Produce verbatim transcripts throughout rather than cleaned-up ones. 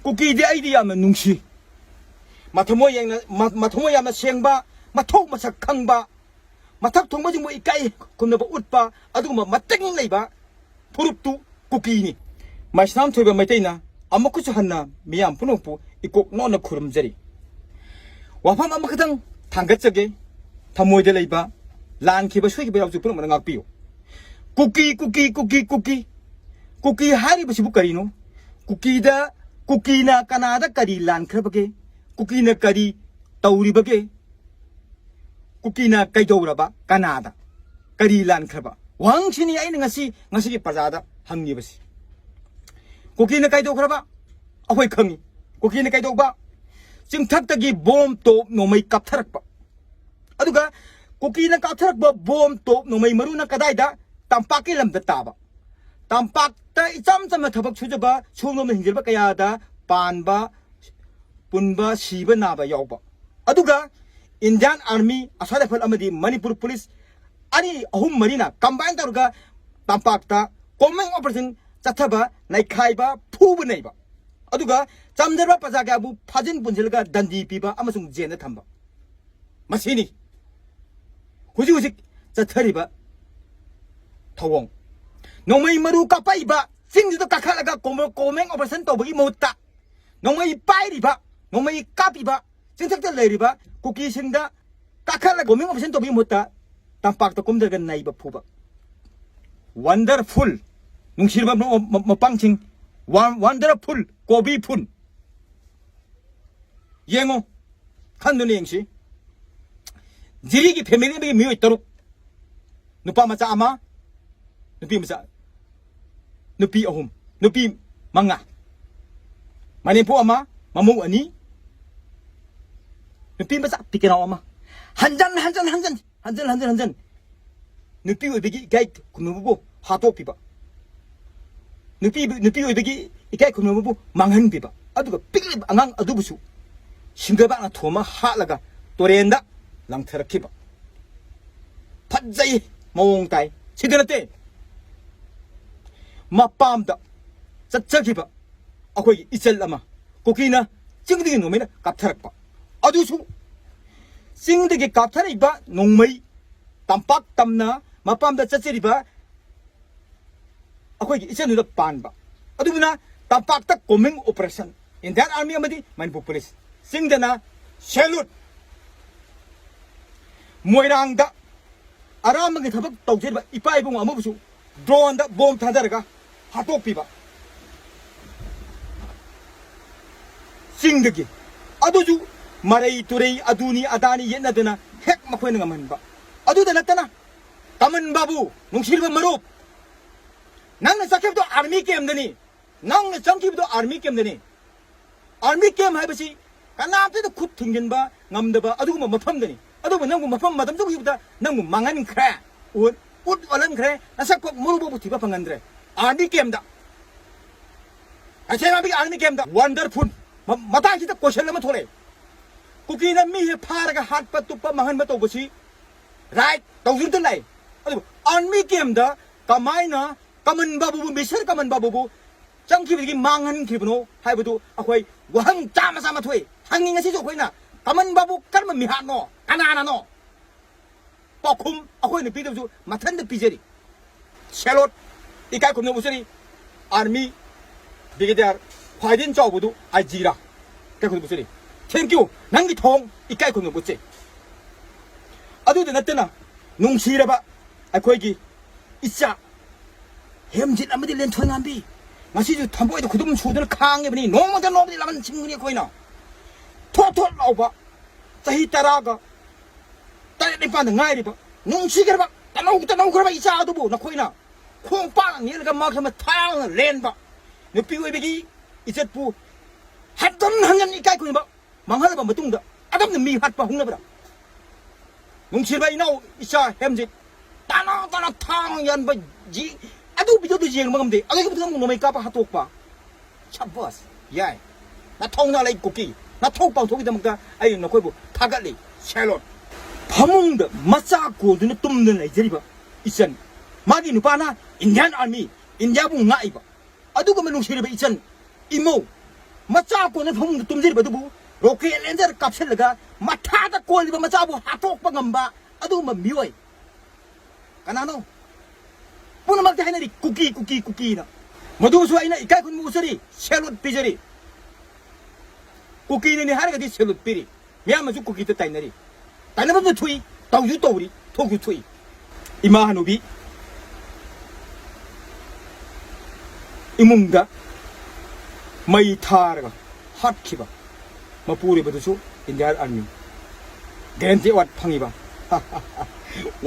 ꯀꯨꯀꯤꯗꯤ ꯑꯩꯗꯤ ꯌꯥꯝꯅ ꯅꯨꯡꯁꯤ꯫ ꯃꯊꯃꯣꯏ ꯌꯥꯝꯅ, ꯃ-, ꯃꯊꯃꯣꯏ ꯌꯥꯝꯅ ꯁꯦꯡꯕ, ꯃꯊꯧ ꯃꯁꯛ ꯈꯪꯕ, ꯃꯊꯛ ꯊꯣꯡꯕꯁꯤꯡꯕꯨ ꯏꯀꯥꯏ ꯈꯨꯝꯅꯕ ꯎꯠꯄ, ꯑꯗꯨꯒꯨꯝꯕ ꯃꯇꯤꯡ ꯂꯩꯕ ꯐꯨꯔꯨꯞꯇꯨ ꯀꯨꯀꯤꯅꯤ꯫ ꯃꯥꯏꯁꯅꯥꯝ ꯊꯣꯏꯕ ꯃꯩꯇꯩꯅ ꯑꯃꯨꯛꯀꯁꯨ ꯍꯟꯅ ꯃꯤꯌꯥꯝ ꯄꯨꯝꯅꯃꯛꯄꯨ ꯏꯀꯣꯛ ꯅꯣꯟꯅ ꯈꯨꯔꯨꯝꯖꯔꯤ꯫ ꯋꯥꯐꯝ ꯑꯃꯈꯛꯇꯪ ꯊꯥꯡꯒꯠꯆꯒꯦ, ꯊꯃꯣꯏꯗ ꯂꯩꯕ, ꯂꯥꯟꯈꯤꯕ, ꯁꯣꯏꯈꯤꯕ ꯌꯥꯎꯁꯨ ꯄꯨꯝꯅꯃꯛꯅ ꯉꯥꯛꯄꯤꯌꯨ꯫ ꯀꯨꯀꯤ, ꯀꯨꯀꯤ, ꯀꯨꯀꯤ, ꯀꯨꯀꯤ꯫ ꯀꯨꯀꯤ ꯍꯥꯏꯔꯤꯕꯁꯤꯕꯨ ꯀꯔꯤꯅꯣ? ꯀꯨꯀꯤꯗ, ꯀꯨꯀꯤꯅ ꯀꯅꯥꯗ ꯀꯔꯤ ꯂꯥꯟꯈ꯭ꯔꯕꯒꯦ? ꯀꯨꯀꯤꯅ ꯀꯔꯤ ꯇꯧꯔꯤꯕꯒꯦ? ꯀꯨꯀꯤꯅ ꯀꯩꯗꯧꯔꯕ? ꯀꯅꯥꯗ ꯀꯔꯤ ꯂꯥꯟꯈ꯭ꯔꯕ? ꯋꯥꯍꯪꯁꯤꯅꯤ ꯑꯩꯅ ꯉꯁꯤ, ꯉꯁꯤꯒꯤ ꯄ꯭ꯔꯖꯥꯗ ꯍꯪꯉꯤꯕꯁꯤ꯫ ꯀꯨꯀꯤꯅ ꯀꯩꯗꯧꯈ꯭ꯔꯕ? ꯑꯩꯈꯣꯏ ꯈꯪꯉꯤ꯫ ꯀꯨꯀꯤꯅ ꯀꯩꯗꯧꯕ? ꯆꯤꯡꯊꯛꯇꯒꯤ ꯕꯣꯝ ꯇꯣꯞ ꯅꯣꯡꯃꯩ ꯀꯥꯞꯊꯔꯛꯄ꯫ ꯑꯗꯨꯒ ꯀꯨꯀꯤꯅ ꯀꯥꯞꯊꯔꯛꯄ ꯕꯣꯝ ꯇꯣꯞ ꯅꯣꯡꯃꯩ ꯃꯔꯨꯅ ꯀꯗꯥꯏꯗ? ꯇꯝꯄꯥꯛꯀꯤ ꯂꯝꯗ ꯇꯥꯕ꯫ ꯇꯝꯄꯥꯛꯇ ꯏꯆꯝ ꯆꯝꯅ ꯊꯕꯛ ꯁꯨꯖꯕ, ꯁꯨꯡꯂꯣꯝꯅ ꯍꯤꯡꯖꯕ ꯀꯌꯥꯗ ꯄꯥꯟꯕ, ꯄꯨꯟꯕ, ꯁꯤꯕ ꯅꯥꯕ ꯌꯥꯎꯕ꯫ ꯑꯗꯨꯒ Indian Army, Assam Rifle ꯑꯃꯗꯤ ꯃꯅꯤꯄꯨꯔ ꯄꯨꯂꯤꯁ ꯑꯅꯤ, ꯑꯍꯨꯝ, ꯃꯔꯤꯅ combine ꯇꯧꯔꯒ ꯇꯝꯄꯥꯛꯇ combing operation ꯆꯠꯊꯕ, ꯅꯩꯈꯥꯏꯕ, ꯐꯨꯕ ꯅꯩꯕ꯫ ꯑꯗꯨꯒ ꯆꯝꯗꯕ ꯄ꯭ꯔꯖꯥ ꯀꯌꯥꯕꯨ ꯐꯥꯖꯤꯟ ꯄꯨꯟꯁꯤꯜꯂꯒ ꯗꯟꯗꯤ ꯄꯤꯕ ꯑꯃꯁꯨꯡ ꯖꯦꯜꯗ ꯊꯝꯕ꯫ ꯃꯁꯤꯅꯤ ꯍꯧꯖꯤꯛ ꯍꯧꯖꯤꯛ ꯆꯠꯊꯔꯤꯕ ꯊꯧꯑꯣꯡ꯫ ꯅꯣꯡꯃꯩ ꯃꯔꯨ ꯀꯥꯞꯄꯛꯏꯕ ꯆꯤꯡꯗꯨꯗ ꯀꯥꯈꯠꯂꯒ ꯀꯣꯝ-, combing operation ꯇꯧꯕꯒꯤ ꯃꯍꯨꯠꯇ, ꯅꯣꯡꯃꯩ ꯄꯥꯏꯔꯤꯕ, ꯅꯣꯡꯃꯩ ꯀꯥꯞꯄꯤꯕ, ꯆꯤꯡꯊꯛꯇ ꯂꯩꯔꯤꯕ ꯀꯨꯀꯤꯁꯤꯡꯗ ꯀꯥꯈꯠꯂꯒ combing operation ꯇꯧꯕꯒꯤ ꯃꯍꯨꯠꯇ ꯇꯝꯄꯥꯛꯇ ꯀꯨꯝꯊꯔꯒ ꯅꯩꯕ ꯐꯨꯕ꯫ Wonderful꯫ ꯅꯨꯡꯁꯤꯔꯕ ꯃ-, ꯃ-, ꯃꯄꯥꯡꯁꯤꯡ, ꯋꯥ-, wonderful ꯀꯣꯕꯤ ꯐꯨꯟ꯫ ꯌꯦꯡꯉꯨ, ꯈꯟꯗꯨꯅ ꯌꯦꯡꯁꯤ꯫ ꯖꯤꯔꯤꯒꯤ family ꯑꯃꯒꯤ ꯃꯤꯑꯣꯏ ꯇꯔꯨꯛ, ꯅꯨꯄꯥ ꯃꯆꯥ ꯑꯃ, ꯅꯨꯄꯤ ꯃꯆꯥ, ꯅꯨꯄꯤ ꯑꯍꯨꯝ, ꯅꯨꯄꯤ ꯃꯉꯥ, ꯃꯅꯦꯝꯄꯣꯛ ꯑꯃ, ꯃꯃꯧ ꯑꯅꯤ, ꯅꯨꯄꯤ ꯃꯆꯥ ꯄꯤꯛꯀꯦꯅꯥꯎ ꯑꯃ꯫ ꯍꯟꯖꯟ, ꯍꯟꯖꯟ, ꯍꯟꯖꯟ, ꯍꯟꯖꯟ, ꯍꯟꯖꯟ, ꯍꯟꯖꯟ꯫ ꯅꯨꯄꯤ ꯑꯣꯏꯕꯒꯤ ꯏꯀꯥꯏ ꯈꯨꯝꯅꯕꯕꯨ ꯍꯥꯠꯇꯣꯛꯄꯤꯕ꯫ ꯅꯨꯄꯤ, ꯅꯨꯄꯤ ꯑꯣꯏꯕꯒꯤ ꯏꯀꯥꯏ ꯈꯨꯝꯅꯕꯕꯨ ꯃꯥꯡꯍꯟꯕꯤꯕ꯫ ꯑꯗꯨꯒ ꯄꯤꯛꯂꯤꯕ ꯑꯉꯥꯡ ꯑꯗꯨꯕꯨꯁꯨ ꯁꯤꯡꯒꯕꯥꯛꯅ ꯊꯣꯝꯃ ꯍꯥꯠꯂꯒ ꯇꯨꯔꯦꯟꯗ ꯂꯪꯊꯔꯛꯈꯤꯕ꯫ ꯐꯖꯩ, ꯃꯑꯣꯡ ꯇꯥꯏ꯫ ꯁꯤꯗ ꯅꯠꯇꯦ, ꯃꯄꯥꯝꯗ ꯆꯠꯆꯈꯤꯕ ꯑꯩꯈꯣꯏꯒꯤ ꯏꯆꯜ ꯑꯃ, ꯀꯨꯀꯤꯅ ꯆꯤꯡꯗꯒꯤ ꯅꯣꯡꯃꯩꯅ ꯀꯥꯞꯊꯔꯛꯄ꯫ ꯑꯗꯨꯁꯨ ꯆꯤꯡꯗꯒꯤ ꯀꯥꯞꯊꯔꯛꯏꯕ ꯅꯣꯡꯃꯩ, ꯇꯝꯄꯥꯛ ꯇꯝꯅ ꯃꯄꯥꯝꯗ ꯆꯠꯆꯔꯤꯕ ꯑꯩꯈꯣꯏꯒꯤ ꯏꯆꯟꯗꯨꯗ ꯄꯥꯟꯕ꯫ ꯑꯗꯨꯗꯨꯅ ꯇꯝꯄꯥꯛꯇ combined operation, Indian Army ꯑꯃꯗꯤ ꯃꯅꯤꯄꯨꯔ ꯄꯨꯂꯤꯁ꯫ ꯆꯤꯡꯗꯅ salute꯫ ꯃꯣꯏꯔꯥꯡꯗ ꯑꯔꯥꯟꯕꯒꯤ ꯊꯕꯛ ꯇꯧꯖꯔꯤꯕ ꯏꯄꯥ ꯏꯕꯨꯡ ꯑꯃꯕꯨꯁꯨ droneꯗ bomb ꯊꯥꯗꯔꯒ ꯍꯥꯠꯇꯣꯛꯄꯤꯕ꯫ ꯆꯤꯡꯗꯒꯤ꯫ ꯑꯗꯨꯁꯨ ꯃꯔꯩ ꯇꯨꯔꯩ ꯑꯗꯨꯅꯤ ꯑꯗꯥꯅꯤ ꯌꯦꯠꯅꯗꯅ ꯍꯦꯛ ꯃꯈꯣꯏꯅ ꯉꯝꯍꯟꯕ꯫ ꯑꯗꯨꯗ ꯅꯠꯇꯅ, ꯀꯃꯟ ꯕꯥꯕꯨ, ꯅꯨꯡꯁꯤꯔꯕ ꯃꯔꯨꯞ, ꯅꯪꯅ ꯆꯠꯈꯤꯕꯗꯣ army campꯗꯅꯤ꯫ ꯅꯪꯅ ꯆꯪꯈꯤꯕꯗꯣ army campꯗꯅꯤ꯫ Army camp ꯍꯥꯏꯕꯁꯤ ꯀꯅꯥꯝꯇꯗ ꯈꯨꯠ ꯊꯤꯡꯖꯤꯟꯕ ꯉꯝꯗꯕ ꯑꯗꯨꯒꯨꯝꯕ ꯃꯐꯝꯗꯅꯤ꯫ ꯑꯗꯨꯕꯨ ꯅꯪꯕꯨ ꯃꯐꯝ ꯃꯇꯝ ꯆꯧꯈꯤꯕꯗ ꯅꯪꯕꯨ ꯃꯥꯡꯍꯟꯈ꯭ꯔꯦ, ꯎꯠ, ꯎꯠ ꯑꯣꯜꯍꯟꯈ꯭ꯔꯦ, ꯅꯁꯛ ꯈꯣꯛ ꯃꯔꯨ ꯐꯥꯎꯕ ꯊꯤꯕ ꯐꯪꯍꯟꯗ꯭ꯔꯦ꯫ Army campꯗ, ꯀꯩꯊꯦꯜ ꯃꯥꯟꯕꯤꯒꯤ army campꯗ꯫ Wonderful꯫ ꯃ-, ꯃꯇꯥꯡꯁꯤꯗ question ꯑꯃ ꯊꯣꯛꯂꯛꯑꯦ꯫ ꯀꯨꯀꯤꯅ ꯃꯤꯁꯦ ꯐꯥꯔꯒ ꯍꯥꯠꯄ ꯇꯨꯞꯄ ꯃꯥꯡꯍꯟꯕ ꯇꯧꯕꯁꯤ right ꯇꯧꯖꯨꯗ ꯂꯥꯛꯏ꯫ ꯑꯗꯨꯕꯨ army campꯗ ꯀꯃꯥꯏꯅ ꯀꯃꯟ ꯕꯥꯕꯨꯕꯨ, ꯃꯤꯁꯇꯔ ꯀꯃꯟ ꯕꯥꯕꯨꯕꯨ ꯆꯪꯈꯤꯕꯗꯒꯤ ꯃꯥꯡꯍꯟꯈꯤꯕꯅꯣ ꯍꯥꯏꯕꯗꯨ ꯑꯩꯈꯣꯏ ꯋꯥꯍꯪ ꯆꯥꯝꯃ ꯆꯥꯝꯃ ꯊꯣꯛꯏ꯫ ꯍꯪꯅꯤꯡꯉꯁꯤꯁꯨ ꯑꯩꯈꯣꯏꯅ, ꯀꯃꯟ ꯕꯥꯕꯨ ꯀꯔꯝꯕ ꯃꯤꯍꯥꯠꯅꯣ? ꯀꯅꯥꯅꯅꯣ? ꯄꯥꯎꯈꯨꯝ ꯑꯩꯈꯣꯏꯅ ꯄꯤꯗꯕꯁꯨ ꯃꯊꯟꯇ ꯄꯤꯖꯔꯤ꯫ Salute꯫ ꯏꯀꯥꯏ ꯈꯨꯝꯅꯕ ꯎꯠꯆꯔꯤ꯫ Army Brigadier ꯈ꯭ꯋꯥꯏꯗꯒꯤ ꯆꯥꯎꯕꯗꯨ ꯑꯥꯏ ꯖꯤꯔꯥ꯫ ꯏꯀꯥꯏ ꯈꯨꯝꯅꯕ ꯎꯠꯆꯔꯤ꯫ Thank you꯫ ꯅꯪꯒꯤ ꯊꯧꯑꯣꯡ ꯏꯀꯥꯏ ꯈꯨꯝꯅꯕ ꯎꯠꯆꯩ꯫ ꯑꯗꯨꯗ ꯅꯠꯇꯅ, ꯅꯨꯡꯁꯤꯔꯕ ꯑꯩꯈꯣꯏꯒꯤ ꯏꯆꯥ ꯍꯦꯝꯖꯤꯠ ꯑꯃꯗꯤ ꯂꯦꯟꯊꯣꯏꯉꯥꯝꯕꯤ, ꯉꯁꯤꯁꯨ ꯊꯃꯣꯏꯗ ꯈꯨꯗꯨꯝ ꯁꯨꯗꯨꯅ ꯈꯥꯡꯉꯤꯕꯅꯤ꯫ ꯅꯣꯡꯃꯗ ꯅꯣꯡꯃꯗꯤ ꯂꯃꯟ ꯁꯤꯡꯒꯅꯤ ꯑꯩꯈꯣꯏꯅ꯫ ꯊꯣꯠ ꯊꯣꯠ ꯂꯥꯎꯕ ꯆꯍꯤ ꯇꯔꯥꯒ ꯇꯔꯦꯠ ꯅꯤꯄꯥꯟꯗ ꯉꯥꯏꯔꯤꯕ, ꯅꯨꯡꯁꯤꯈ꯭ꯔꯕ, ꯇꯅꯧ ꯇꯅꯧꯈ꯭ꯔꯕ ꯏꯆꯥ ꯑꯗꯨꯕꯨ ꯅꯈꯣꯏꯅ ꯈꯣꯡꯄꯥꯛ ꯅꯦꯠꯂꯒ ꯃꯥ ꯊꯥꯡꯅ ꯂꯦꯟꯕ ꯅꯨꯄꯤ ꯑꯣꯏꯕꯒꯤ ꯏꯖꯠꯄꯨ ꯍꯟꯖꯟ ꯍꯟꯖꯟ ꯏꯀꯥꯏ ꯈꯨꯝꯅꯕ ꯃꯥꯡꯍꯜꯂꯕ ꯃꯇꯨꯡꯗ ꯑꯗꯨꯝꯅ ꯃꯤ ꯍꯥꯠꯄ ꯍꯧꯅꯕ꯭ꯔꯥ? ꯅꯨꯡꯁꯤꯕ ꯏꯅꯥꯎ ꯏꯆꯥ ꯍꯦꯝꯖꯤꯠ, ꯇꯥꯅ ꯇꯥꯅ ꯊꯥꯡ ꯌꯥꯟꯕ ꯖꯤ-, ꯑꯗꯨ ꯚꯤꯗꯤꯑꯣꯗꯨ ꯌꯦꯡꯕ ꯉꯝꯗꯦ꯫ ꯑꯗꯨꯒꯤ ꯃꯇꯨꯡꯗ ꯑꯃꯨꯛ ꯅꯣꯡꯃꯩ ꯀꯥꯞꯄ ꯍꯥꯠꯇꯣꯛꯄ꯫ ꯁꯕꯥꯁ! ꯌꯥꯏ꯫ ꯅꯊꯧꯅꯥ ꯂꯩ ꯀꯨꯀꯤ꯫ ꯅꯊꯧ ꯄꯥꯡꯊꯣꯛꯈꯤꯗꯃꯛꯇ ꯑꯩ ꯅꯈꯣꯏꯕꯨ ꯊꯥꯒꯠꯂꯤ꯫ Salute꯫ ꯐꯃꯨꯡꯗ ꯃꯆꯥ ꯀꯣꯟꯗꯨꯅ ꯇꯨꯝꯗꯨꯅ ꯂꯩꯖꯔꯤꯕ ꯏꯆꯟ꯫ ꯃꯥꯒꯤ ꯅꯨꯄꯥꯅ Indian Army, ꯏꯟꯗꯤꯌꯥꯕꯨ ꯉꯥꯛꯏꯕ꯫ ꯑꯗꯨꯒꯨꯝꯕ ꯅꯨꯡꯁꯤꯔꯕ ꯏꯆꯟ꯫ ꯏꯃꯧ, ꯃꯆꯥ ꯀꯣꯟꯅ ꯐꯃꯨꯡꯗ ꯇꯨꯝꯖꯔꯤꯕ ꯑꯗꯨꯕꯨ rocket launcher ꯀꯥꯞꯁꯤꯜꯂꯒ ꯃꯊꯥꯗ ꯀꯣꯜꯂꯤꯕ ꯃꯆꯥꯕꯨ ꯍꯥꯠꯇꯣꯛꯄ ꯉꯝꯕ ꯑꯗꯨꯒꯨꯝꯕ ꯃꯤꯑꯣꯏ꯫ ꯀꯅꯥꯅꯣ? ꯄꯨꯝꯅꯃꯛꯇꯤ ꯍꯥꯏꯅꯔꯤ, "ꯀꯨꯀꯤ, ꯀꯨꯀꯤ, ꯀꯨꯀꯤꯅ"꯫ ꯃꯗꯨꯁꯨ ꯑꯩꯅ ꯏꯀꯥꯏ ꯈꯨꯝꯅꯕ ꯎꯠꯆꯔꯤ, salute ꯄꯤꯖꯔꯤ꯫ ꯀꯨꯀꯤꯅꯅꯤ ꯍꯥꯏꯔꯒꯗꯤ salute ꯄꯤꯔꯤ꯫ ꯃꯤꯌꯥꯝꯅꯁꯨ ꯀꯨꯀꯤꯗ ꯇꯥꯏꯅꯔꯤ꯫ ꯇꯥꯏꯅꯕꯁꯨ ꯊꯣꯛꯏ, ꯇꯧꯁꯨ ꯇꯧꯔꯤ, ꯊꯣꯛꯁꯨ ꯊꯣꯛꯏ꯫ ꯏꯃꯥ ꯍꯅꯨꯕꯤ ꯏꯃꯨꯡꯗ ꯃꯩ ꯊꯥꯔꯒ ꯍꯥꯠꯈꯤꯕ ꯃꯄꯨꯔꯣꯏꯕꯗꯨꯁꯨ Indian Army Guarantee Award ꯐꯪꯉꯤꯕ꯫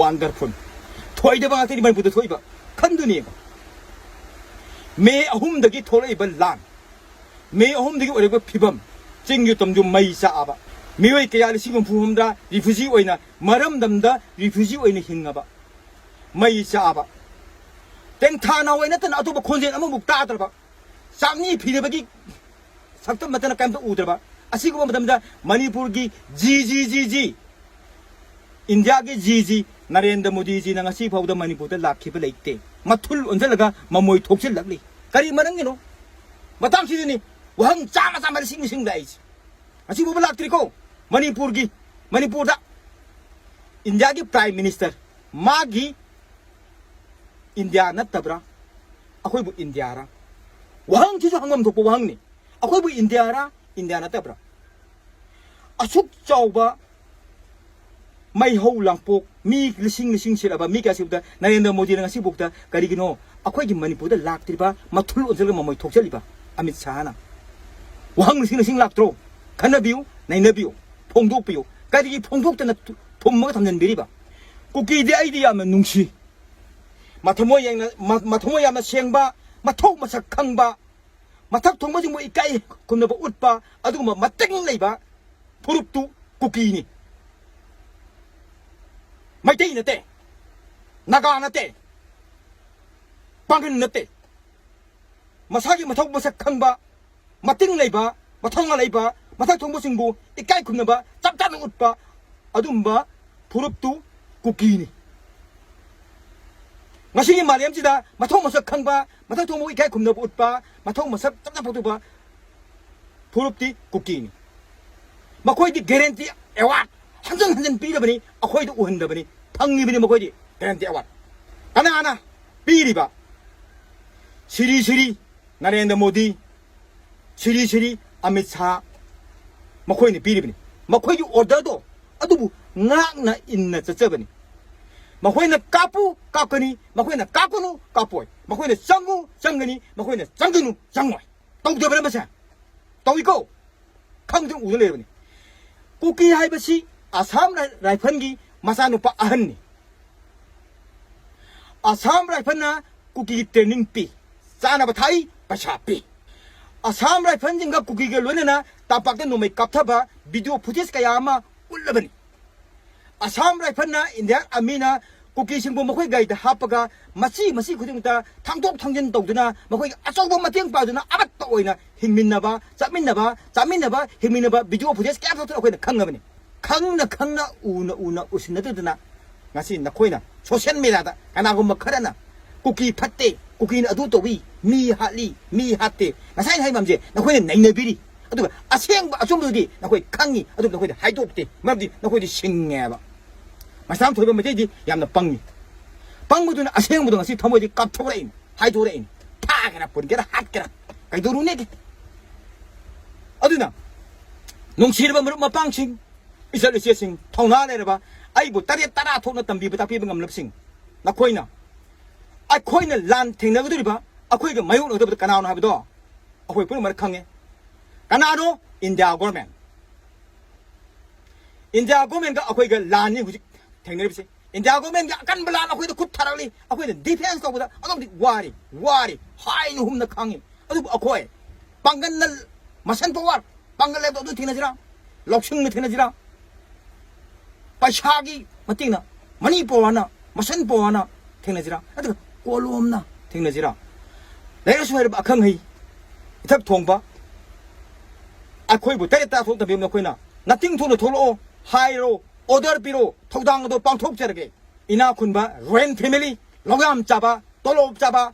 Wonderful꯫ ꯊꯣꯏꯗꯕ ꯉꯥꯛꯇꯅꯤ ꯃꯅꯤꯄꯨꯔꯗ ꯊꯣꯛꯏꯕ꯫ ꯈꯟꯗꯨꯅ ꯌꯦꯡꯉꯣ꯫ ꯃꯦ ꯑꯍꯨꯝꯗꯒꯤ ꯊꯣꯛꯂꯛꯏꯕ ꯂꯥꯟ, ꯃꯦ ꯑꯍꯨꯝꯗꯒꯤ ꯑꯣꯏꯔꯛꯄ ꯐꯤꯕꯝ, ꯆꯤꯡ ꯌꯨꯝ ꯇꯝꯁꯨ ꯃꯩ ꯆꯥꯛꯑꯕ, ꯃꯤꯑꯣꯏ ꯀꯌꯥ ꯂꯤꯁꯤꯡ ꯍꯨꯝꯐꯨ ꯍꯨꯝꯗ꯭ꯔꯥ refugee ꯑꯣꯏꯅ ꯃꯔꯝꯗꯝꯗ refugee ꯑꯣꯏꯅ ꯍꯤꯡꯉꯕ, ꯃꯩ ꯆꯥꯛꯑꯕ, ꯇꯦꯡꯊꯥ ꯅꯥꯋꯥꯏ ꯅꯠꯇꯅ ꯑꯇꯣꯞꯄ ꯈꯣꯟꯖꯦꯜ ꯑꯃꯐꯥꯎ ꯇꯥꯗ꯭ꯔꯕ, ꯆꯥꯛꯅꯤ ꯐꯤꯗꯕꯒꯤ ꯁꯛꯇꯝ ꯅꯠꯇꯅ ꯀꯔꯤꯝꯇ ꯎꯗ꯭ꯔꯕ ꯑꯁꯤꯒꯨꯝꯕ ꯃꯇꯝꯗ ꯃꯅꯤꯄꯨꯔꯒꯤ ꯖꯤ ꯖꯤ ꯖꯤ ꯖꯤ, ꯏꯟꯗꯤꯌꯥꯒꯤ ꯖꯤ ꯖꯤ ꯅꯔꯦꯟꯗ꯭ꯔ ꯃꯣꯗꯤꯖꯤꯅ ꯉꯁꯤ ꯐꯥꯎꯗ ꯃꯅꯤꯄꯨꯔꯗ ꯂꯥꯛꯈꯤꯕ ꯂꯩꯇꯦ꯫ ꯃꯊꯨꯜ ꯑꯣꯟꯁꯤꯜꯂꯒ ꯃꯃꯣꯏ ꯊꯣꯛꯆꯤꯜꯂꯛꯂꯤ꯫ ꯀꯔꯤ ꯃꯔꯝꯒꯤꯅꯣ? ꯃꯇꯥꯡꯁꯤꯗꯅꯤ ꯋꯥꯍꯪ ꯆꯥꯝꯃ ꯆꯥꯝꯃ ꯂꯤꯁꯤꯡ ꯂꯤꯁꯤꯡ ꯂꯥꯛꯏꯁꯦ꯫ ꯉꯁꯤ ꯐꯥꯎꯕ ꯂꯥꯛꯇ꯭ꯔꯤꯀꯣ꯫ ꯃꯅꯤꯄꯨꯔꯒꯤ, ꯃꯅꯤꯄꯨꯔꯗ ꯏꯟꯗꯤꯌꯥꯒꯤ Prime Minister, ꯃꯥꯒꯤ ꯏꯟꯗꯤꯌꯥ ꯅꯠꯇꯕ꯭ꯔꯥ? ꯑꯩꯈꯣꯏꯕꯨ ꯏꯟꯗꯤꯌꯥꯔꯥ? ꯋꯥꯍꯪꯁꯤꯁꯨ ꯍꯪꯐꯝ ꯊꯣꯛꯄ ꯋꯥꯍꯪꯅꯤ꯫ ꯑꯩꯈꯣꯏꯕꯨ ꯏꯟꯗꯤꯌꯥꯔꯥ, ꯏꯟꯗꯤꯌꯥ ꯅꯠꯇꯕ꯭ꯔꯥ? ꯑꯁꯨꯛ ꯆꯥꯎꯕ ꯃꯩꯍꯧ ꯂꯥꯡꯄꯣꯛ, ꯃꯤ ꯂꯤꯁꯤꯡ ꯂꯤꯁꯤꯡ ꯁꯤꯔꯕ, ꯃꯤ ꯀꯌꯥ ꯁꯤꯕꯗ ꯅꯔꯦꯟꯗ꯭ꯔ ꯃꯣꯗꯤꯅ ꯉꯁꯤꯐꯥꯎꯗ ꯀꯔꯤꯒꯤꯅꯣ ꯑꯩꯈꯣꯏꯒꯤ ꯃꯅꯤꯄꯨꯔꯗ ꯂꯥꯛꯇ꯭ꯔꯤꯕ, ꯃꯊꯨꯜ ꯑꯣꯟꯁꯤꯜꯂꯒ ꯃꯃꯣꯏ ꯊꯣꯛꯆꯜꯂꯤꯕ ꯑꯃꯤꯠ ꯁꯥꯍꯅ? ꯋꯥꯍꯪ ꯂꯤꯁꯤꯡ ꯂꯤꯁꯤꯡ ꯂꯥꯛꯇ꯭ꯔꯣ? ꯈꯟꯅꯕꯤꯌꯨ, ꯅꯩꯅꯕꯤꯌꯨ, ꯐꯣꯡꯗꯣꯛꯄꯤꯌꯨ꯫ ꯀꯔꯤꯒꯤ ꯐꯣꯡꯗꯣꯛꯇꯅ ꯊꯨ-, ꯐꯨꯝꯃꯒ ꯊꯝꯖꯤꯟꯕꯤꯔꯤꯕ? ꯀꯨꯀꯤꯗꯤ ꯑꯩꯗꯤ ꯌꯥꯝꯅ ꯅꯨꯡꯁꯤ꯫ ꯃꯊꯃꯣꯏ ꯌꯥꯝꯅ, ꯃ-, ꯃꯊꯃꯣꯏ ꯌꯥꯝꯅ ꯁꯦꯡꯕ, ꯃꯊꯧ ꯃꯁꯛ ꯈꯪꯕ, ꯃꯊꯛ ꯊꯣꯡꯕꯁꯤꯡꯕꯨ ꯏꯀꯥꯏ ꯈꯨꯝꯅꯕ ꯎꯠꯄ, ꯑꯗꯨꯒꯨꯝꯕ ꯃꯇꯤꯡ ꯂꯩꯕ ꯐꯨꯔꯨꯞꯇꯨ ꯀꯨꯀꯤꯅꯤ꯫ ꯃꯩꯇꯩ ꯅꯠꯇꯦ, ꯅꯥꯒꯥ ꯅꯠꯇꯦ, ꯄꯥꯡꯒꯟ ꯅꯠꯇꯦ꯫ ꯃꯁꯥꯒꯤ ꯃꯊꯧ ꯃꯁꯛ ꯈꯪꯕ, ꯃꯇꯤꯡ ꯂꯩꯕ, ꯃꯊꯧꯅꯥ ꯂꯩꯕ, ꯃꯊꯛ ꯊꯣꯡꯕꯁꯤꯡꯕꯨ ꯏꯀꯥꯏ ꯈꯨꯝꯅꯕ ꯆꯞ ꯆꯥꯅ ꯎꯠꯄ ꯑꯗꯨꯝꯕ ꯐꯨꯔꯨꯞꯇꯨ ꯀꯨꯀꯤꯅꯤ꯫ ꯉꯁꯤꯒꯤ ꯃꯥꯂꯦꯝꯁꯤꯗ ꯃꯊꯧ ꯃꯁꯛ ꯈꯪꯕ, ꯃꯊꯧ ꯊꯣꯡꯕ ꯏꯀꯥꯏ ꯈꯨꯝꯅꯕ ꯎꯠꯄ, ꯃꯊꯧ ꯃꯁꯛ ꯆꯞ ꯆꯞ ꯐꯣꯡꯗꯣꯛꯄ ꯐꯨꯔꯨꯞꯇꯤ ꯀꯨꯀꯤꯅꯤ꯫ ꯃꯈꯣꯏꯗꯤ guarantee award ꯍꯟꯖꯟ ꯍꯟꯖꯟ ꯄꯤꯔꯕꯅꯤ, ꯑꯩꯈꯣꯏꯗ ꯎꯍꯟꯗꯕꯅꯤ꯫ ꯐꯪꯉꯤꯕꯅꯤ ꯃꯈꯣꯏꯗꯤ guarantee award꯫ ꯀꯅꯥꯅ ꯄꯤꯔꯤꯕ? ꯁꯤꯔꯤ ꯁꯤꯔꯤ ꯅꯔꯦꯟꯗ꯭ꯔ ꯃꯣꯗꯤ, ꯁꯤꯔꯤ ꯁꯤꯔꯤ ꯑꯃꯤꯠ ꯁꯥꯍ, ꯃꯈꯣꯏꯅ ꯄꯤꯔꯤꯕꯅꯤ꯫ ꯃꯈꯣꯏꯒꯤ order ꯗꯣ ꯑꯗꯨꯕꯨ ꯉꯥꯛꯅ ꯏꯟꯅ ꯆꯠꯆꯕꯅꯤ꯫ ꯃꯈꯣꯏꯅ ꯀꯥꯞꯄꯨ ꯀꯥꯞꯀꯅꯤ, ꯃꯈꯣꯏꯅ ꯀꯥꯞꯀꯅꯨ ꯀꯥꯞꯄꯣꯏ, ꯃꯈꯣꯏꯅ ꯆꯪꯉꯨ ꯆꯪꯒꯅꯤ, ꯃꯈꯣꯏꯅ ꯆꯪꯒꯅꯨ ꯆꯪꯉꯣꯏ꯫ ꯇꯧꯗꯕ꯭ꯔꯥ ꯃꯁꯦ? ꯇꯧꯏꯀꯣ꯫ ꯈꯪꯗꯅ ꯎꯗꯨꯅ ꯂꯩꯔꯕꯅꯤ꯫ ꯀꯨꯀꯤ ꯍꯥꯏꯕꯁꯤ ꯑꯁꯥꯝ ꯔꯥꯏ-, ꯔꯥꯏꯐꯜꯒꯤ ꯃꯆꯥꯅꯨꯄꯥ ꯑꯍꯟꯅꯤ꯫ ꯑꯁꯥꯝ ꯔꯥꯏꯐꯜꯅ ꯀꯨꯀꯤꯒꯤ training ꯄꯤ, ꯆꯥꯅꯕ ꯊꯥꯛꯏ, ꯄꯩꯁꯥ ꯄꯤ꯫ ꯑꯁꯥꯝ ꯔꯥꯏꯐꯜꯁꯤꯡꯒ ꯀꯨꯀꯤꯒ ꯂꯣꯏꯅꯅ ꯇꯝꯄꯥꯛꯇ ꯅꯣꯡꯃꯩ ꯀꯥꯞꯊꯕ video footage ꯀꯌꯥ ꯑꯃ ꯎꯠꯂꯕꯅꯤ꯫ ꯑꯁꯥꯝ ꯔꯥꯏꯐꯜꯅ Indian Armyꯅ ꯀꯨꯀꯤꯁꯤꯡꯕꯨ ꯃꯈꯣꯏ ꯒꯥꯔꯤꯗ ꯍꯥꯞꯄꯒ ꯃꯆꯤ ꯃꯆꯤ ꯈꯨꯗꯤꯡꯃꯛꯇ ꯊꯥꯡꯗꯣꯛ ꯊꯥꯡꯖꯤꯟ ꯇꯧꯗꯨꯅ ꯃꯈꯣꯏꯒꯤ ꯑꯆꯧꯕ ꯃꯇꯦꯡ ꯄꯥꯡꯗꯨꯅ ꯑꯃꯠꯇ ꯑꯣꯏꯅ ꯍꯤꯡꯃꯤꯟꯅꯕ, ꯆꯠꯃꯤꯟꯅꯕ, ꯆꯥꯃꯤꯟꯅꯕ, ꯍꯤꯡꯃꯤꯟꯅꯕ video footage ꯀꯌꯥ ꯊꯣꯛꯇꯨꯅ ꯑꯩꯈꯣꯏꯅ ꯈꯪꯉꯕꯅꯤ꯫ ꯈꯪꯅ ꯈꯪꯅ, ꯎꯅ ꯎꯅ, ꯎꯁꯤꯟꯅꯗꯗꯅ ꯉꯁꯤ ꯅꯈꯣꯏꯅ social mediaꯗ ꯀꯅꯥꯒꯨꯝꯕ ꯈꯔꯅ ꯀꯨꯀꯤ ꯐꯠꯇꯦ, ꯀꯨꯀꯤꯅ ꯑꯗꯨ ꯇꯧꯏ, ꯃꯤ ꯍꯥꯠꯂꯤ, ꯃꯤ ꯍꯥꯠꯇꯦ, ꯉꯁꯥꯏ ꯑꯩꯅ ꯍꯥꯏ ꯃꯌꯥꯝꯁꯦ ꯅꯈꯣꯏꯅ ꯅꯩꯅꯕꯤꯔꯤ꯫ ꯑꯗꯨꯒ ꯑꯁꯦꯡꯕ ꯑꯆꯨꯝꯕꯗꯨꯗꯤ ꯅꯈꯣꯏ ꯈꯪꯉꯤ, ꯑꯗꯨꯕꯨ ꯅꯈꯣꯏꯗ ꯍꯥꯏꯗꯣꯛꯇꯦ, ꯃꯔꯝꯗꯤ ꯅꯈꯣꯏꯗꯤ ꯁꯤꯡꯉꯦꯕ꯫ ꯃꯁꯥꯝ ꯊꯣꯏꯕ ꯃꯩꯇꯩꯗꯤ ꯌꯥꯝꯅ ꯄꯪꯉꯤ꯫ ꯄꯪꯕꯗꯨꯅ ꯑꯁꯦꯡꯕꯗꯣ ꯉꯁꯤ ꯊꯃꯣꯏꯗꯤ ꯀꯥꯞꯊꯣꯔꯛꯏꯅꯤ, ꯍꯥꯏꯗꯣꯔꯛꯏꯅꯤ꯫ ꯐꯥꯒꯦꯔꯥ, ꯄꯨꯟꯒꯦꯔꯥ, ꯍꯥꯠꯀꯦꯔꯥ, ꯀꯩꯗꯧꯔꯨꯅꯦꯒꯦ? ꯑꯗꯨꯅ ꯅꯨꯡꯁꯤꯔꯕ ꯃꯔꯨꯞ ꯃꯄꯥꯡꯁꯤꯡ, ꯏꯆꯜ ꯏꯆꯦꯁꯤꯡ, ꯊꯧꯅꯥ ꯂꯩꯔꯕ, ꯑꯩꯕꯨ ꯇꯔꯦꯠ ꯇꯔꯥ ꯊꯣꯛꯅ ꯇꯝꯕꯤꯕ ꯇꯥꯛꯄꯤꯕ ꯉꯝꯂꯕꯁꯤꯡ, ꯅꯈꯣꯏꯅ ꯑꯩꯈꯣꯏꯅ ꯂꯥꯟ ꯊꯦꯡꯅꯒꯗꯧꯔꯤꯕ, ꯑꯩꯈꯣꯏꯒ ꯃꯥꯌꯣꯛꯅꯒꯗꯕꯗ ꯀꯅꯥꯅꯣ ꯍꯥꯏꯕꯗꯣ ꯑꯩꯈꯣꯏ ꯄꯨꯝꯅꯃꯛꯅ ꯈꯪꯉꯦ꯫ ꯀꯅꯥꯅꯣ? India government꯫ India governmentꯒ ꯑꯩꯈꯣꯏꯒ ꯂꯥꯟꯅꯤ ꯍꯧꯖꯤꯛ ꯊꯦꯡꯅꯔꯤꯕꯁꯦ꯫ India governmentꯒꯤ ꯑꯀꯟꯕ ꯂꯥꯟ ꯑꯩꯈꯣꯏꯗ ꯈꯨꯠ ꯊꯥꯔꯛꯂꯤ, ꯑꯩꯈꯣꯏꯅ defence ꯇꯧꯕꯗ ꯑꯗꯨꯛ ꯃꯇꯤꯛ ꯋꯥꯔꯤ, ꯋꯥꯔꯤ, ꯍꯥꯏꯅ ꯍꯨꯝꯅ ꯈꯥꯡꯉꯤ꯫ ꯑꯗꯨꯕꯨ ꯑꯩꯈꯣꯏ ꯄꯥꯡꯒꯜꯅ, muscle power, ꯄꯥꯡꯒꯜ ꯂꯩꯕꯗꯣ ꯑꯗꯨ ꯊꯦꯡꯅꯁꯤꯔꯥ? ꯂꯧꯁꯤꯡꯅ ꯊꯦꯡꯅꯁꯤꯔꯥ? ꯄꯩꯁꯥꯒꯤ ꯃꯇꯦꯡꯅ, money powerꯅ, muscle powerꯅ ꯊꯦꯡꯅꯁꯤꯔꯥ? ꯅꯠꯇ꯭ꯔꯒ ꯀꯣꯂꯣꯝꯅ ꯊꯦꯡꯅꯁꯤꯔꯥ? ꯂꯥꯏꯔꯤꯛ ꯂꯥꯏꯁꯨ ꯍꯩꯔꯕ ꯑꯈꯪ ꯑꯍꯩ, ꯏꯊꯛ ꯊꯣꯡꯕ, ꯑꯩꯈꯣꯏꯕꯨ ꯇꯔꯦꯠ ꯇꯔꯥ ꯊꯣꯛ ꯇꯝꯕꯤꯕ ꯅꯈꯣꯏꯅ ꯅꯇꯤꯡ ꯊꯣꯛꯅ ꯊꯣꯛꯂꯛꯑꯣ ꯍꯥꯏꯔꯣ, order ꯄꯤꯔꯣ, ꯊꯧꯗꯥꯡ ꯑꯗꯣ ꯄꯥꯡꯊꯣꯛꯆꯔꯒꯦ꯫ ꯏꯅꯥꯛ ꯈꯨꯟꯕ royal family, ꯂꯧꯌꯥꯝ ꯆꯥꯕ, ꯇꯣꯂꯣꯞ ꯆꯥꯕ,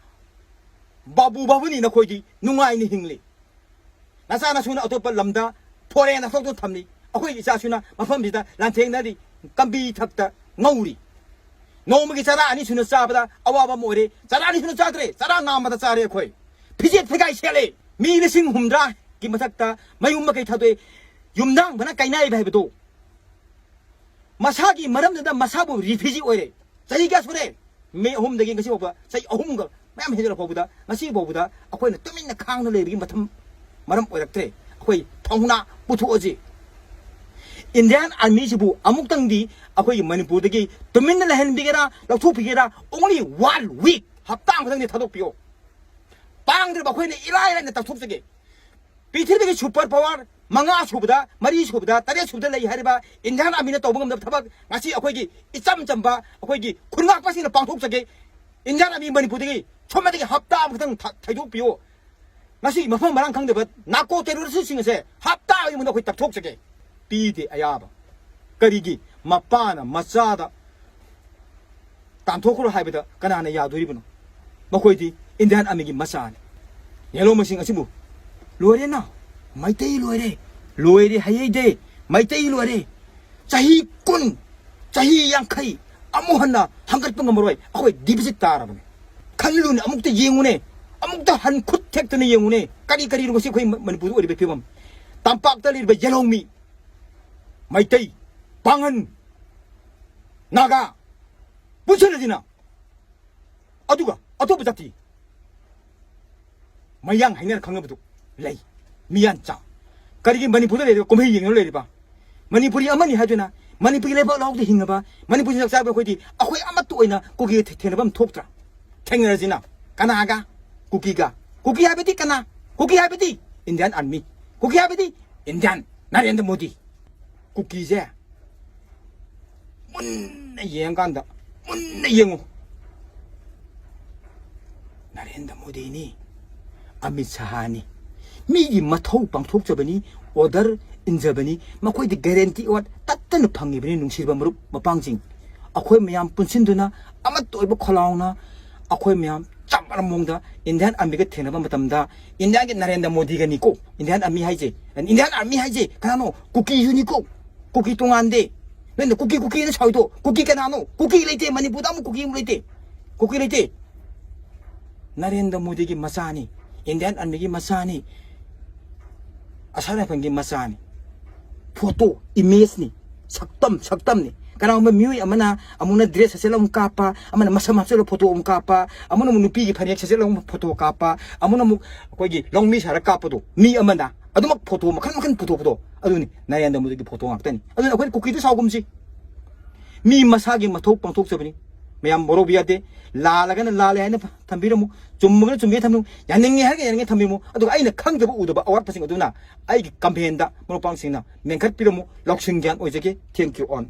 ꯕꯥꯕꯨ ꯕꯥꯕꯨꯅꯤ ꯅꯈꯣꯏꯗꯤ, ꯅꯨꯡꯉꯥꯏꯅ ꯍꯤꯡꯂꯤ꯫ ꯅꯆꯥ ꯅꯁꯨꯅ ꯑꯇꯣꯞꯄ ꯂꯝꯗ ꯐꯣꯔꯦꯟꯗ ꯊꯣꯛꯇꯨꯅ ꯊꯝꯂꯤ꯫ ꯑꯩꯈꯣꯏ ꯏꯆꯥꯁꯨꯅ ꯃꯐꯝꯁꯤꯗ ꯂꯥꯟꯊꯦꯡꯅꯔꯤ, ꯀꯝꯕꯤ ꯊꯛꯇ ꯉꯧꯔꯤ꯫ ꯅꯣꯡꯃꯒꯤ ꯆꯔꯥ ꯑꯅꯤ ꯁꯨꯅ ꯆꯥꯕꯗ ꯑꯋꯥꯕ ꯑꯃ ꯑꯣꯏꯔꯦ꯫ ꯆꯔꯥ ꯑꯅꯤ ꯁꯨꯅ ꯆꯥꯗ꯭ꯔꯦ, ꯆꯔꯥ ꯅꯥꯝꯃꯗ ꯆꯥꯔꯦ ꯑꯩꯈꯣꯏ꯫ ꯐꯤꯖꯦꯠ ꯐꯤꯒꯥꯏ ꯁꯦꯠꯂꯦ꯫ ꯃꯤ ꯂꯤꯁꯤꯡ ꯍꯨꯝꯗ꯭ꯔꯥꯒꯤ ꯃꯊꯛꯇ ꯃꯌꯨꯝ ꯃꯀꯩ ꯊꯥꯗꯣꯛꯑꯦ꯫ ꯌꯨꯝꯅꯥꯡꯕꯅ ꯀꯥꯏꯅꯥꯏꯕ ꯍꯥꯏꯕꯗꯣ꯫ ꯃꯁꯥꯒꯤ ꯃꯔꯝꯗꯨꯗ ꯃꯁꯥꯕꯨ ꯔꯤꯐ꯭ꯌꯨꯖꯤ ꯑꯣꯏꯔꯦ꯫ ꯆꯍꯤ ꯀꯌꯥ ꯁꯨꯔꯦ? ꯃꯦ ꯑꯍꯨꯝꯗꯒꯤ ꯉꯁꯤ ꯐꯥꯎꯕ ꯆꯍꯤ ꯑꯍꯨꯝꯒ ꯃꯌꯥꯝ ꯍꯦꯟꯖꯜꯂꯛ ꯐꯥꯎꯕꯗ, ꯉꯁꯤ ꯐꯥꯎꯕꯗ ꯑꯩꯈꯣꯏꯅ ꯇꯨꯃꯤꯟꯅ ꯈꯥꯡꯅ ꯂꯩꯕꯒꯤ ꯃꯊꯝ, ꯃꯔꯝ ꯑꯣꯏꯔꯛꯇ꯭ꯔꯦ꯫ ꯑꯩꯈꯣꯏ ꯊꯧꯅꯥ ꯄꯨꯊꯣꯛꯑꯁꯤ꯫ ꯏꯟꯗꯤꯌꯥꯟ ꯑꯥꯔꯃꯤꯁꯤꯕꯨ ꯑꯃꯨꯛꯇꯪꯗꯤ ꯑꯩꯈꯣꯏꯒꯤ ꯃꯅꯤꯄꯨꯔꯗꯒꯤ ꯇꯨꯃꯤꯟꯅ ꯂꯩꯍꯟꯕꯤꯒꯦꯔꯥ, ꯂꯧꯊꯣꯛꯄꯤꯒꯦꯔꯥ, only one week, ꯍꯞꯇꯥ ꯑꯃꯈꯛꯇꯪꯗꯤ ꯊꯥꯗꯣꯛꯄꯤꯌꯣ꯫ ꯄꯥꯡꯗ꯭ꯔꯕ ꯑꯩꯈꯣꯏꯅ ꯏꯔꯥꯏ ꯂꯥꯏꯅ ꯇꯛꯊꯣꯛꯆꯒꯦ꯫ ꯄ꯭ꯔꯤꯊꯤꯕꯤꯒꯤ ꯁꯨꯄꯔ ꯄꯥꯋꯔ ꯃꯉꯥ ꯁꯨꯕꯗ, ꯃꯔꯤ ꯁꯨꯕꯗ, ꯇꯔꯦꯠ ꯁꯨꯕꯗ ꯂꯩ ꯍꯥꯏꯔꯤꯕ ꯏꯟꯗꯤꯌꯥꯟ ꯑꯥꯔꯃꯤꯅ ꯇꯧꯕ ꯉꯝꯗꯕ ꯊꯕꯛ ꯉꯁꯤ ꯑꯩꯈꯣꯏꯒꯤ ꯏꯆꯝ ꯆꯝꯕ ꯑꯩꯈꯣꯏꯒꯤ ꯈꯨꯟꯉꯥꯛꯄꯁꯤꯡꯅ ꯄꯥꯡꯊꯣꯛꯆꯒꯦ꯫ ꯏꯟꯗꯤꯌꯥꯟ ꯑꯥꯔꯃꯤ ꯃꯅꯤꯄꯨꯔꯗꯒꯤ ꯁꯣꯝꯗꯒꯤ ꯍꯞꯇꯥ ꯑꯃꯈꯛꯇꯪ ꯊ-, ꯊꯩꯗꯣꯛꯄꯤꯌꯨ꯫ ꯉꯁꯤ ꯃꯐꯝ ꯃꯔꯥꯡ ꯈꯪꯗꯕ ꯅꯥꯔꯀꯣ ꯇꯦꯔꯣꯔꯤꯁꯁꯤꯡ ꯑꯁꯦ ꯍꯞꯇꯥ ꯑꯃꯒꯤ ꯃꯅꯨꯡꯗ ꯑꯩꯈꯣꯏ ꯇꯛꯊꯣꯛꯆꯒꯦ꯫ ꯄꯤꯗꯦ ꯑꯌꯥꯕ꯫ ꯀꯔꯤꯒꯤ? ꯃꯄꯥꯅ ꯃꯆꯥꯗ ꯇꯥꯟꯊꯣꯛꯈ꯭ꯔꯣ ꯍꯥꯏꯕꯗ ꯀꯅꯥꯅ ꯌꯥꯗꯣꯔꯤꯕꯅꯣ? ꯃꯈꯣꯏꯗꯤ ꯏꯟꯗꯤꯌꯥꯟ ꯑꯥꯔꯃꯤꯒꯤ ꯃꯆꯥꯅꯤ꯫ ꯌꯦꯜꯍꯧ ꯃꯁꯤꯡ ꯑꯁꯤꯕꯨ ꯂꯣꯏꯔꯦꯅ꯫ ꯃꯩꯇꯩ ꯂꯣꯏꯔꯦ꯫ ꯂꯣꯏꯔꯦ ꯍꯥꯏꯌꯩꯗꯦ꯫ ꯃꯩꯇꯩ ꯂꯣꯏꯔꯦ꯫ ꯆꯍꯤ ꯀꯨꯟ, ꯆꯍꯤ ꯌꯥꯡꯈꯩ ꯑꯃꯨꯛ ꯍꯟꯅ ꯍꯪꯒꯠꯄ ꯉꯝꯃꯔꯣꯏ꯫ ꯑꯩꯈꯣꯏ ꯗꯤꯐꯤꯁꯤꯠ ꯇꯥꯔꯕꯅꯦ꯫ ꯈꯜꯂꯨꯅꯦ, ꯑꯃꯨꯛꯇ ꯌꯦꯡꯉꯨꯅꯦ꯫ ꯑꯃꯨꯛꯇ ꯍꯟ ꯈꯨꯠ ꯊꯦꯛꯇꯅ ꯌꯦꯡꯉꯨꯅꯦ꯫ ꯀꯔꯤ ꯀꯔꯤꯅꯣ ꯉꯁꯤ ꯑꯩꯈꯣꯏ ꯃ-, ꯃꯅꯤꯄꯨꯔꯗ ꯑꯣꯏꯔꯤꯕ ꯐꯤꯕꯝ? ꯇꯝꯄꯥꯛꯇ ꯂꯩꯔꯤꯕ ꯌꯦꯜꯍꯧꯃꯤ, ꯃꯩꯇꯩ, ꯄꯥꯡꯒꯟ, ꯅꯥꯒꯥ ꯄꯨꯟꯁꯤꯜꯂꯁꯤꯅ꯫ ꯑꯗꯨꯒ ꯑꯇꯣꯞꯄ ꯖꯥꯇꯤ, ꯃꯌꯥꯡ ꯍꯥꯏꯅꯔ ꯈꯪꯅꯕꯗꯨ ꯂꯩ꯫ ꯃꯤꯌꯥꯟ ꯆꯥ꯫ ꯀꯔꯤꯒꯤ ꯃꯅꯤꯄꯨꯔꯗ ꯂꯩꯔꯤꯕ ꯀꯨꯝꯍꯩ ꯌꯦꯡꯅꯕ ꯂꯩꯔꯤꯕ? ꯃꯅꯤꯄꯨꯔꯤ ꯑꯃꯅꯤ ꯍꯥꯏꯗꯨꯅ ꯃꯅꯤꯄꯨꯔꯤ ꯂꯩꯕꯥꯛ ꯂꯩꯍꯥꯎꯗ ꯍꯤꯡꯉꯕ, ꯃꯅꯤꯄꯨꯔꯤ ꯆꯥꯛ ꯆꯥꯕ ꯑꯩꯈꯣꯏꯗꯤ ꯑꯩꯈꯣꯏ ꯑꯃꯠꯇ ꯑꯣꯏꯅ ꯀꯨꯀꯤ ꯊꯦ-, ꯊꯦꯡꯅꯕ ꯑꯃ ꯊꯣꯛꯇ꯭ꯔꯥ? ꯊꯦꯡꯅꯔꯁꯤꯅ꯫ ꯀꯅꯥꯒ? ꯀꯨꯀꯤꯒ꯫ ꯀꯨꯀꯤ ꯍꯥꯏꯕꯗꯤ ꯀꯅꯥ? ꯀꯨꯀꯤ ꯍꯥꯏꯕꯗꯤ ꯏꯟꯗꯤꯌꯥꯟ ꯑꯥꯔꯃꯤ꯫ ꯀꯨꯀꯤ ꯍꯥꯏꯕꯗꯤ ꯏꯟꯗꯤꯌꯥꯟ ꯅꯔꯦꯟꯗ꯭ꯔ ꯃꯣꯗꯤ꯫ ꯀꯨꯀꯤꯁꯦ ꯃꯨꯟꯅ ꯌꯦꯡꯉꯀꯥꯟꯗ, ꯃꯨꯟꯅ ꯌꯦꯡꯉꯨ꯫ ꯅꯔꯦꯟꯗ꯭ꯔ ꯃꯣꯗꯤꯅꯤ, ꯑꯃꯤꯠ ꯁꯍꯥꯅꯤ꯫ ꯃꯤꯒꯤ ꯃꯊꯧ ꯄꯥꯡꯊꯣꯛꯆꯕꯅꯤ, ꯑꯣꯔꯗꯔ ꯏꯟꯖꯕꯅꯤ꯫ ꯃꯈꯣꯏꯗꯤ ꯒꯦꯔꯦꯟꯇꯤ ꯑꯣꯔꯗꯔ ꯇꯠꯇꯅ ꯐꯪꯉꯤꯕꯅꯤ, ꯅꯨꯡꯁꯤꯕ ꯃꯔꯨꯞ ꯃꯄꯥꯡꯁꯤꯡ꯫ ꯑꯩꯈꯣꯏ ꯃꯌꯥꯝ ꯄꯨꯟꯁꯤꯟꯗꯨꯅ ꯑꯃꯠꯇ ꯑꯣꯏꯕ ꯈꯣꯜꯂꯥꯎꯅ ꯑꯩꯈꯣꯏ ꯃꯌꯥꯝ ꯆꯞ ꯃꯥꯟꯅꯕ ꯃꯑꯣꯡꯗ Indian Armyꯒ ꯊꯦꯡꯅꯕ ꯃꯇꯝꯗ, Indiaꯒꯤ ꯅꯔꯦꯟꯗ꯭ꯔ ꯃꯣꯗꯤꯒꯅꯤꯀꯣ, Indian Army ꯍꯥꯏꯁꯦ, Indian Army ꯍꯥꯏꯁꯦ ꯀꯅꯥꯅꯣ? ꯀꯨꯀꯤꯁꯨꯅꯤꯀꯣ꯫ ꯀꯨꯀꯤ ꯇꯣꯉꯥꯟꯗꯦ꯫ ꯅꯣꯏꯅ ꯀꯨꯀꯤ ꯀꯨꯀꯤꯅ ꯁꯥꯎꯏꯗꯣ, ꯀꯨꯀꯤ ꯀꯅꯥꯅꯣ? ꯀꯨꯀꯤ ꯂꯩꯇꯦ, ꯃꯅꯤꯄꯨꯔꯗ ꯑꯃꯨꯛ ꯀꯨꯀꯤ ꯑꯃꯨꯛ ꯂꯩꯇꯦ꯫ ꯀꯨꯀꯤ ꯂꯩꯇꯦ꯫ ꯅꯔꯦꯟꯗ꯭ꯔ ꯃꯣꯗꯤꯒꯤ ꯃꯆꯥꯅꯤ, Indian Armyꯒꯤ ꯃꯆꯥꯅꯤ, ꯑꯁꯥꯝ ꯔꯥꯏꯐꯜꯒꯤ ꯃꯆꯥꯅꯤ꯫ ꯐꯣꯇꯣ, ꯏꯃꯦꯖꯅꯤ, ꯁꯛꯇꯝ, ꯁꯛꯇꯝꯅꯤ꯫ ꯀꯅꯥꯒꯨꯝꯕ ꯃꯤꯑꯣꯏ ꯑꯃꯅ ꯑꯃꯨꯛꯅ ꯗ꯭ꯔꯦꯁ ꯁꯦꯠꯆꯜꯂ ꯑꯃꯨꯛ ꯀꯥꯞꯄ, ꯑꯃꯅ ꯃꯁꯝ ꯍꯥꯞꯆꯜꯂ ꯐꯣꯇꯣ ꯑꯃꯨꯛ ꯀꯥꯞꯄ, ꯑꯃꯅ ꯑꯃꯨꯛ ꯅꯨꯄꯤꯒꯤ ꯐꯅꯦꯛ ꯁꯦꯠꯆꯜꯂ ꯑꯃꯨꯛ ꯐꯣꯇꯣ ꯀꯥꯞꯄ, ꯑꯃꯅ ꯑꯃꯨꯛ ꯑꯩꯈꯣꯏꯒꯤ ꯂꯧꯃꯤ ꯁꯥꯔ ꯀꯥꯞꯄꯗꯣ, ꯃꯤ ꯑꯃꯅ ꯑꯗꯨꯃꯛ ꯐꯣꯇꯣ ꯃꯈꯜ ꯃꯈꯜ ꯄꯨꯊꯣꯛꯄꯗꯣ, ꯑꯗꯨꯅꯤ ꯅꯔꯦꯟꯗ꯭ꯔ ꯃꯣꯗꯤꯒꯤ ꯐꯣꯇꯣ ꯉꯥꯛꯇꯅꯤ꯫ ꯑꯗꯨꯅ ꯑꯩꯈꯣꯏꯅ ꯀꯨꯀꯤꯗ ꯁꯥꯎꯒꯨꯝꯁꯤ꯫ ꯃꯤ ꯃꯁꯥꯒꯤ ꯃꯊꯧ ꯄꯥꯡꯊꯣꯛꯆꯕꯅꯤ꯫ ꯃꯌꯥꯝ ꯋꯥꯔꯧꯕ ꯌꯥꯗꯦ꯫ ꯂꯥꯜꯂꯒꯅ ꯂꯥꯜꯂꯦ ꯍꯥꯏꯅ ꯊꯝꯕꯤꯔꯝꯃꯨ, ꯆꯨꯝꯃꯒꯅ ꯆꯨꯝꯒꯦ ꯊꯝꯕꯤꯔꯝꯃꯨ, ꯌꯥꯅꯤꯡꯉꯦ ꯍꯥꯏꯔꯒ ꯌꯥꯅꯤꯡꯉꯦ ꯊꯝꯕꯤꯔꯝꯃꯨ꯫ ꯑꯗꯨꯒ ꯑꯩꯅ ꯈꯪꯗꯕ ꯎꯗꯕ ꯑꯋꯥꯠꯄꯁꯤꯡ ꯑꯗꯨꯅ ꯑꯩꯒꯤ ꯀꯝꯄ꯭ꯂꯦꯟꯗ ꯃꯔꯨꯞ ꯃꯄꯥꯡꯁꯤꯡꯅ ꯃꯦꯟꯈꯠꯄꯤꯔꯝꯃꯨ꯫ ꯂꯧꯁꯤꯡ ꯒ꯭ꯌꯥꯟ ꯑꯣꯏꯖꯒꯦ꯫ Thank you all꯫